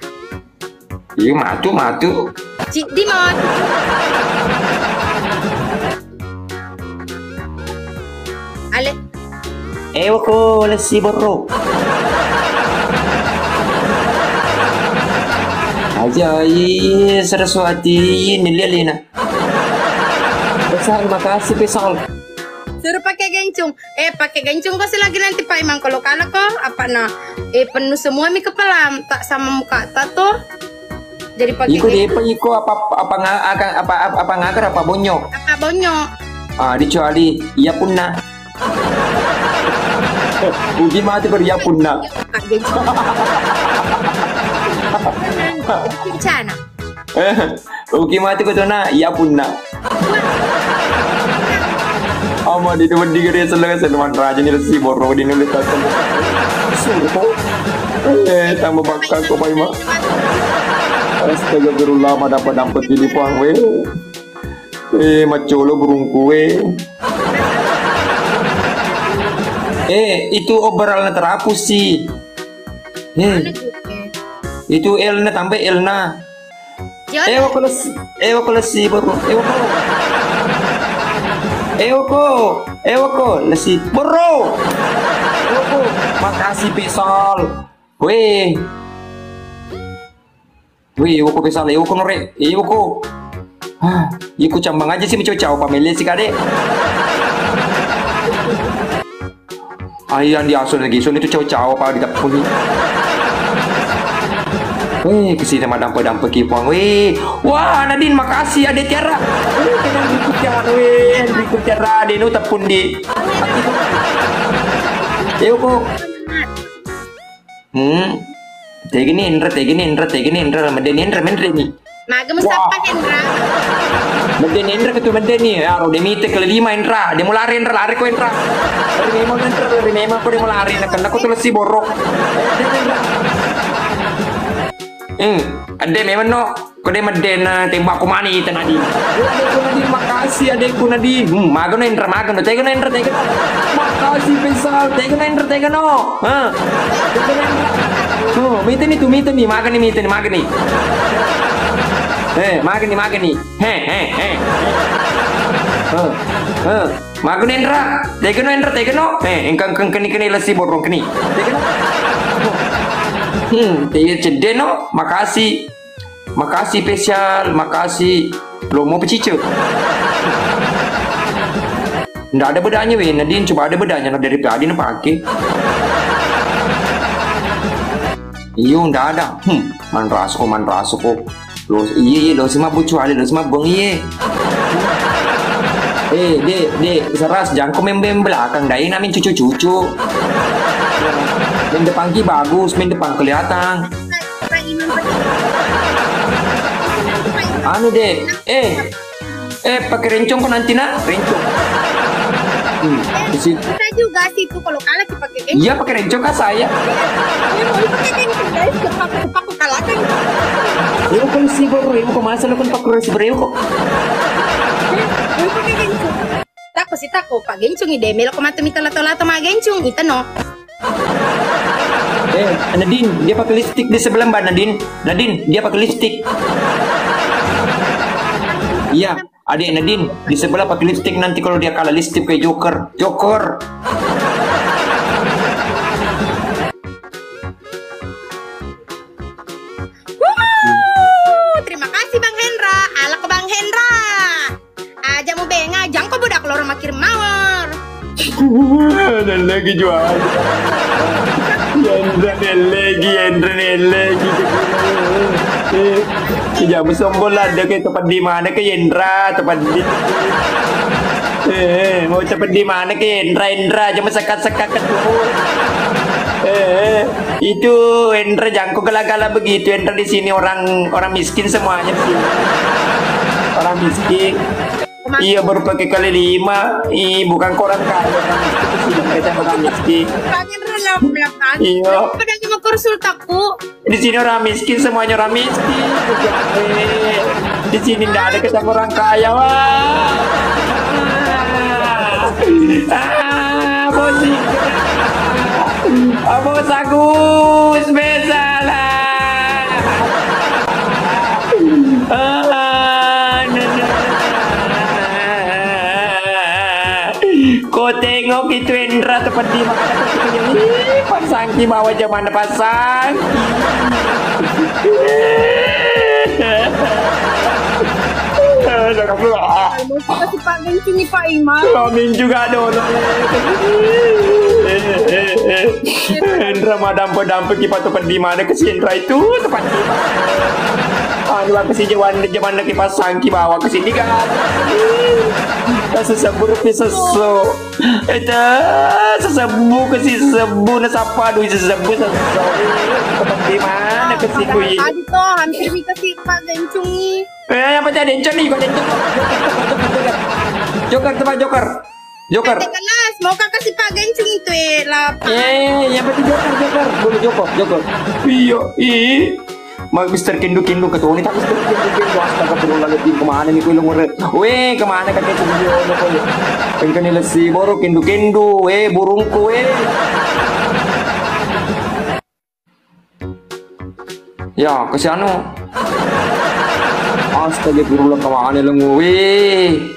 Iya, matu, matu. Ciddi mawatu. Ale. Ewa ko lesi borro. Aja, iya, Saraswati, ini lihat, Lina. Besar, makasih, Pesol. Suruh pakai gencung. Eh, pakai gencung ko si lagi nanti Pak Imang kalau kalah ko, apa nah? Eh, penuh semua mi kepala, tak sama muka tak tuh. Jadi pakai iko gencung. Depa iko apa, apa nga-, aka-, apa, apa, apa ngagar apa bonyo? Apa bonyo? Ah, dicuali iya punna. Ugi mati per iya punna. Pakai gencung. Bencana. Uki mati ko tona, iya punna. Ama di dua digere seleng sen man raja ni resi borro di nulis tasen. Suruh. Eh, tambah bakal ko pai ma. Astagfirullah, ma dapat dapat ini puang we. Eh, macolo burungku we. Eh, itu overall na terhapus sih. Eh. Itu L na tambah L na. Ewa ko lesi, ewa ko lesi baru. Ewa ko. Ewoko, ewoko, lesi borro. Ewoko, makasih Faisal. Weh. Weh, ewoko Faisal, ewoko nore, ewoko. Ah, iko cambang aja sih, mencau-cau pamele sih kade. Ayan diaso lagi, so itu cau-cau apa ditappuni. Weh, kesini madampe-dampe ki puang. Weh, wah, Nadine, makasih, Ade Tiara. Weh, Ade Tiara, weh, Ade Tiara, Ade nu tappun di. Ewoko. Hmm. Tegini Indra, tegini Indra, tegini Indra, medeni Indra, menreni. Maga musappa Hendra. Medeni Indra ketu medeni. Ya, ro de mite kele lima Indra. De mulari Indra, lari ko Indra. Lari memang Indra, lari memang ko de mulari. Nakenna ko tulesi borok. Hmm, ade memang no. Ko de medena tembak ko mani tena di. Adekku Nadine, makasih adekku Nadine. Hmm, magano Indra, magano. Tegano Indra, tegano. Makasih Faisal. Tegano Indra, tegano. Ha. Tegano Indra. Oh, miteni tu, miteni, magani, miteni, magani. Eh, magani, magani. He, he, he. He. He. Maguni Endra, tegano Endra, tegano. Eh, engkang keng keni keni lesi borong keni. Tegano. Hmm, iya cedde no, makasih. Makasih spesial, makasih. Lo mau pecice. Ndak ada bedanya weh, Nadine, coba ada bedanya, nah, dari tadi na pakai. Iyo, ndak ada. Hmm, manrasuko, manrasuko. Lo, iye, iye, lo sima bucu ale, lo sima bong iye. Eh, dek, dek, seras, jangko main, main belakang, dai namin cucu-cucu. Main depan ki bagus, main depan kelihatan. Anu, dek, eh, eh, pakai rencong ko nanti, nak? Rencong. Hmm, di sini. Bisa juga sih itu kalau kalah kita pakai rencong. Iya, pakai rencong kah saya? Iya, mau pakai rencong, guys. Cepak, cepak, kalahkan. Ayo, kalau si bro, ibu kok masa lo kan pakai si bro kok. Ayo, pakai rencong. Tako si tako, Pak Gencung ide, melo ko matu mita lato-lato ma Gencung, ita no. Eh, Nadine, dia pakai lipstick di sebelah Mbak Nadine. Nadine, dia pakai lipstick. Iya, adik Nadine, di sebelah pakai lipstick, nanti kalau dia kalah lipstick kayak Joker. Joker. Wuhu! Terima kasih Bang Hendra. Alako Bang Hendra. Aja mu benga, jangko budak loro makirim mawar. Nellegi jual. Yendra nellegi, Yendra nellegi. Eh, jamu sombong ladde ke, tepeddi mana ke Yendra, tepeddi. Eh, mau tepeddi mana ke Yendra, Yendra, jamu sekat-sekat ke tubuh. Eh, itu Endra jangko gala-gala begitu. Endra di sini orang, orang miskin semuanya di sini. Orang miskin. Iya, baru pakai kali lima. Ih, bukan orang kaya, orang miskin. Kita orang miskin. Bukannya dulu belakang. Iya. Pada cuma kursul takku. Di sini orang miskin, semuanya orang miskin. Eh, di sini ndak ada ketemu orang kaya, wah. Ah, bosi. Ah, bos Agus, besalah. Ah, nah, nah. Ko tengok itu Endra tepeddi mana. Ih, pasangki bawa jaman pasangki. Astagfirullah. Mau kasih Pak Gencung nih, Pak Imam. Amin juga dong. Endra madampe-dampe ki patu peddi mana ke si Endra itu tempat ki. Anu ke si jaman, jaman ke pasangki bawa ke sini kan. Sesebu rupi sesu. Eta sesebu ke si sesebu na sapa doi sesebu sesu. Tempat di mana ke si kui? Tadi tuh hampir dikasih Pak Gencung nih. Eh, apa tadi? Encon nih, kok Encon? Joker, coba Joker. Joker. Kelas, mau kakak si Pak Gencing itu, eh, lapar. Eh, yang penting Joker, Joker. Dulu Joker, Joker. Iya, ih. Mag Mister Kendu, Kendu, ketemu nih, tak Mister Kendu, Kendu. Astagfirullahaladzim, kemana nih, kuy, lu ngurut? Weh, kemana kakek Kendu, lu, kuy? Engkau nih lesi, baru Kendu, Kendu. Weh, burungku, weh. Ya, ke si anu. Astagfirullah, kemana lengu? Weh.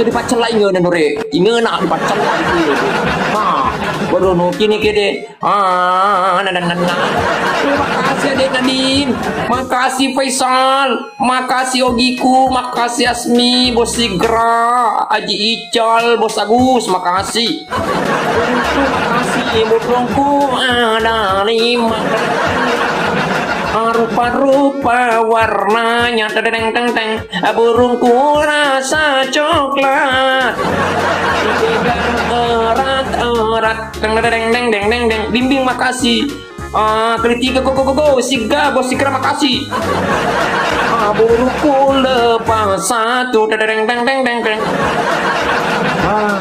itu dipaccellai ingena nore. Ingena dipaccellai itu. Ha, baru no kini kede. Ah, na, na, na, na. Terima kasih, Adek Nadine. Makasih, Faisal. Makasih, Ogiku. Makasih, Asmi. Bos Sigra, Aji Ical, Bos Agus. Makasih. Burungku, makasih. Burungku ada lima. Rupa-rupa warnanya. Teng, teng, teng, teng. Burungku rasa coklat. Erat, erat. Deng, deng, deng, deng, deng, deng. Bimbing, makasih. Ah, kali tiga, go, go, go, go. Siga, Bos Sigra, makasih. Ah, burungku lepas satu. Deng, deng, deng, deng, deng, deng. Ah,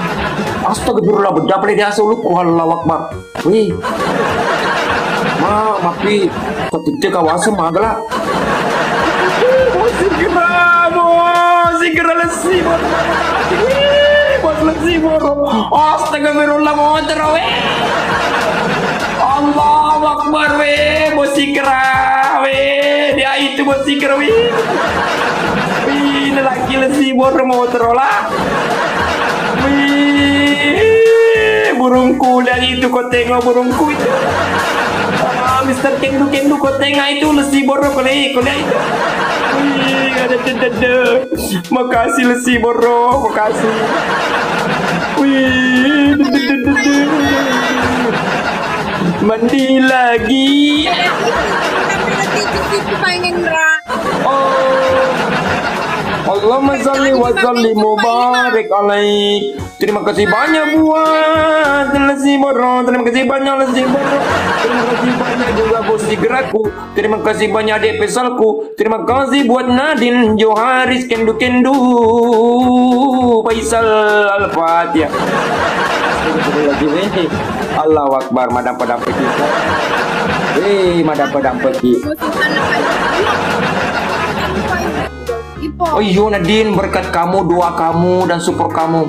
astagfirullah, beda pale diaseng ulukku. Allahu Akbar. Wih. Ma, mapi. Kok tidak kawasan magala? Bos Sigra, Bos Sigra, lesi, Bos. Wih, Bos, lesi, Bos. Astagfirullah, motor, weh. Allahu Akbar, weh, Bos Sigra, weh. Dia itu, Bos Sigra, weh. Wih, ini lagi lesi, Bos, motor lah. Wih, burungku, lihat itu, kau tengok burungku itu. Ah, Mister Kendu, Kendu, kau tengok itu, lesi borok, kau lihat, kau lihat itu. Wih, ada, ada, ada, ada. Makasih, lesi borok, makasih. Wih, ada, ada, ada, ada. Mandi lagi. Oh. Allahumma salli wa sallim mubarak alaik. Terima kasih banyak buat Lesi Boro. Terima kasih banyak Lesi Boro. Terima kasih banyak juga Bos Sigraku. Terima kasih banyak Dek Pesalku. Terima kasih buat Nadine, Joharis, Kendu-Kendu, Faisal, Al-Fatihah. Astagfirullahaladzim. Allahu Akbar, madampa-dampa kita. Eh, madampa-dampa kita. Oh iyo, Nadine, berkat kamu, doa kamu, dan support kamu.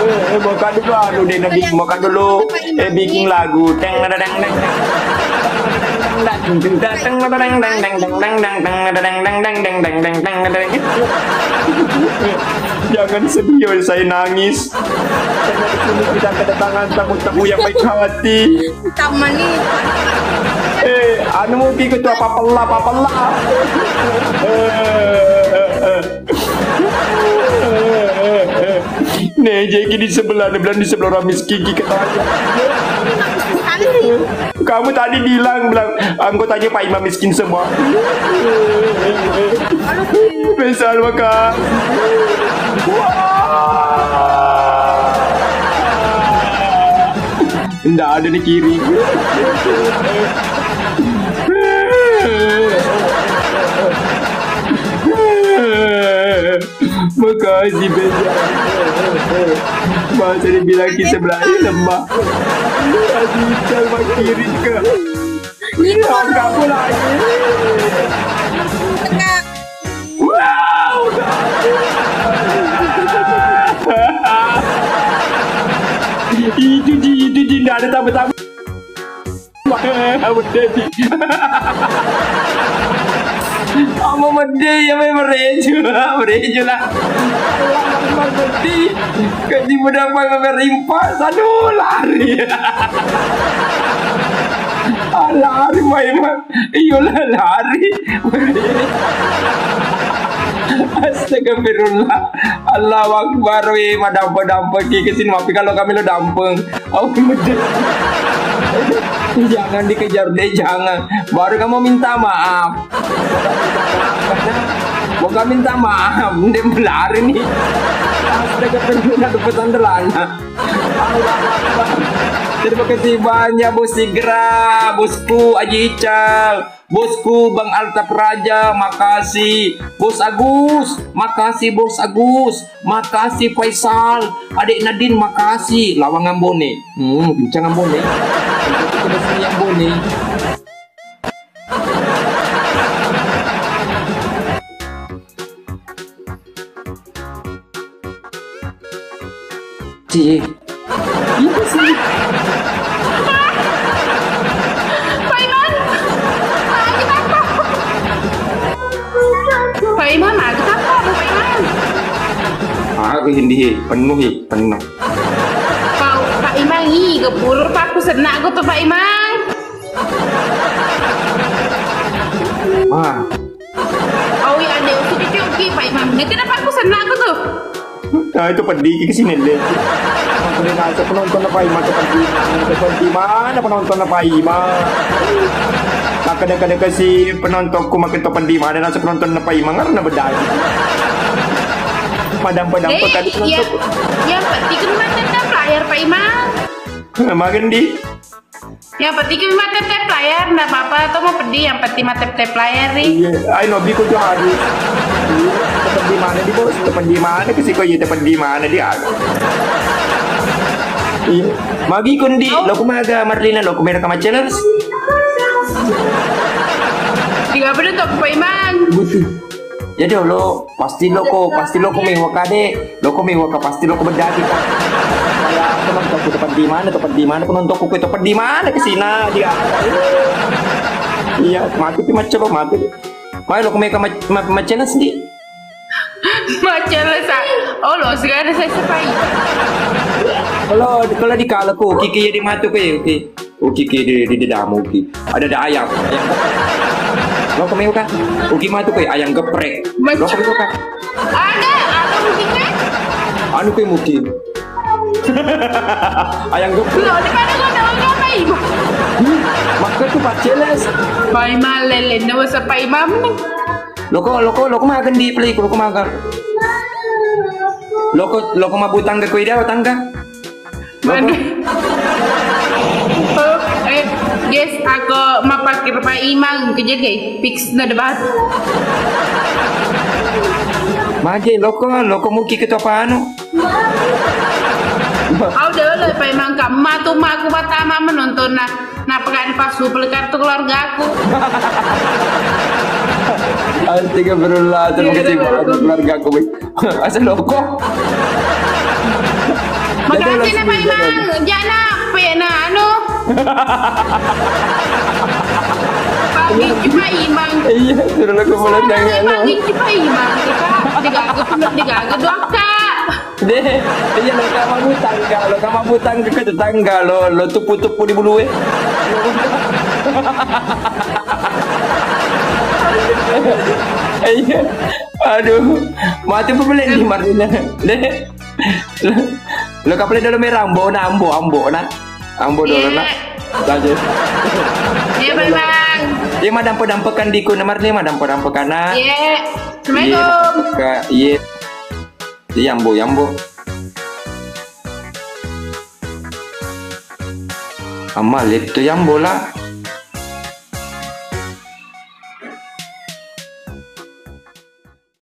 Eh, eh, buka dulu anu deh, Nadine, buka dulu, eh, bikin lagu. Teng, teng, teng, teng. Jangan sedih, saya nangis. Karena di sini kita kedatangan tamu-tamu yang baik hati. Tamu nih. Eh, anu, mungkin ketua papella, papella. Eh, eh, eh. Nih, jadi di sebelah, dia bilang di sebelah orang miskin, kita aja. Kamu tadi bilang, bilang, "Anggotanya Pak Imam miskin semua." Besar, maka. Wah. Nggak ada di kiri. Makasih, Bella. Masa dibilang kita belain lemah. Aji Ical makirin ke. Iya, kamu lagi. Wow. Itu ji, itu ji, nggak ada tambah-tambah. Medde. Amo medde, ya, me mereju, mereju lah. Allah Akbar, medde. Kaji bedapa merimpa, sanu lari. Ah, lari, Pak Imam. Iyo lah, lari. Astagfirullah. Allahu Akbar, weh, madampa-dampa ki kesini, tapi kalau kami lo dampeng. Aku medde. Jangan dikejar deh, jangan. Baru kamu minta maaf. Bukan minta maaf, dia melari nih. Astaga, ada pesan delana. Allahu Akbar. Terima kasih banyak, Bos Sigra, Bosku Aji Ical. Bosku, Bang Alta Praja, makasih. Bos Agus, makasih Bos Agus. Makasih Faisal. Adek Nadine, makasih. Lawang Ambone. Hmm, bincang Ambone. Kita sini Ambone. Cie. Itu sih. Pak Iman. Pak Iman. Pak Iman, aku tak apa, Pak Iman. Aku hindi, penuhi, penuh. Pak, Pak Iman, ih, gepur, Pak, aku senang aku tuh, Pak Iman. Ah. Awi, ande usi dicoki, Pak Imam. Dia kenapa aku senang aku tuh? Nah, itu pedih ke sini deh. Aku udah ngasih penonton apa Imam tuh pedih. Itu pedih mana penonton apa Imam? Nah, kadang-kadang kasih penontonku makin tuh pedih mana ngasih penonton apa Imam karena bedanya. Padam-padam Eh, tadi iya. Penonton. Yang penting kan macam layar, Pak Imam. Makan di. Yang penting kan mate tep layar, nggak apa-apa, atau mau pedih, yang penting mate tep layar nih. Iya, ayo, no, biko tuh hari. Iya, tepat di mana di bos? Tepat di mana ke siko? Iya, tepat di mana di aku? Iya, magi kundi, lo kumaga Marlina, lo kumera kama challenge. Tiga apa tuh, Pak Iman? Butuh. Jadi lo pasti loko, pasti loko mewaka de, loko mewaka pasti loko bedaki ka. Kaya penontonku tepat di mana, tepat di mana penontonku, tepat di mana ke sini dia. Iya, mati pi macam mati. Mai loko meka macam sendiri. Macam sa. Oh, lo segala saya sepai. Kalau kalau di kalaku kiki jadi matu ke, oke. Uki ki di, di, di damu uki. Ada, ada ayam. Ayam geprek. Lo kami uka? Uki matu koi ayam geprek. Lo kami uka? Ada, ada muki kan? Anu koi muki. Ayam geprek. Lo di mana kau tahu apa ibu? Hmm? Maka tu paceles. Pai malele, nama sepai mam. Loko, loko, loko makan di peliku, loko makan. Loko, loko mabutang ke koi dia, tangga. Waduh. Oh, eh, guys, aku mapakir Pak Imang ke jaga, fix na debat. Mage loko, loko muki ke topano. Au deh, lo Pak Imang, kamu matu maku matama menonton nah. Napa kan pasu pelekar tuh keluargaku. Astagfirullah, terima kasih banget keluargaku. Asal loko. Makasih na Pak Imang, jana pe na anu. Pagi cuma Imang. Iya, suruh aku mulai nanya lo. Pagi cuma Imang. Digaga, digaga doang kak. Deh, iya lo sama butang kak, lo sama butang ke tetangga lo, lo tupu-tupu di bulu eh. Iya, aduh, mati pembelian di Marina. Deh, lo kapal dulu merah, ambo na, ambo, ambo na, ambo dulu na. Lanjut. Iya Pak Imang. Iya madampe-dampekan diku nomor lima dampe-dampekan na. Iya. Assalamualaikum. Iya. Iya. Iya ambo, ambo. Amma letto ambo la.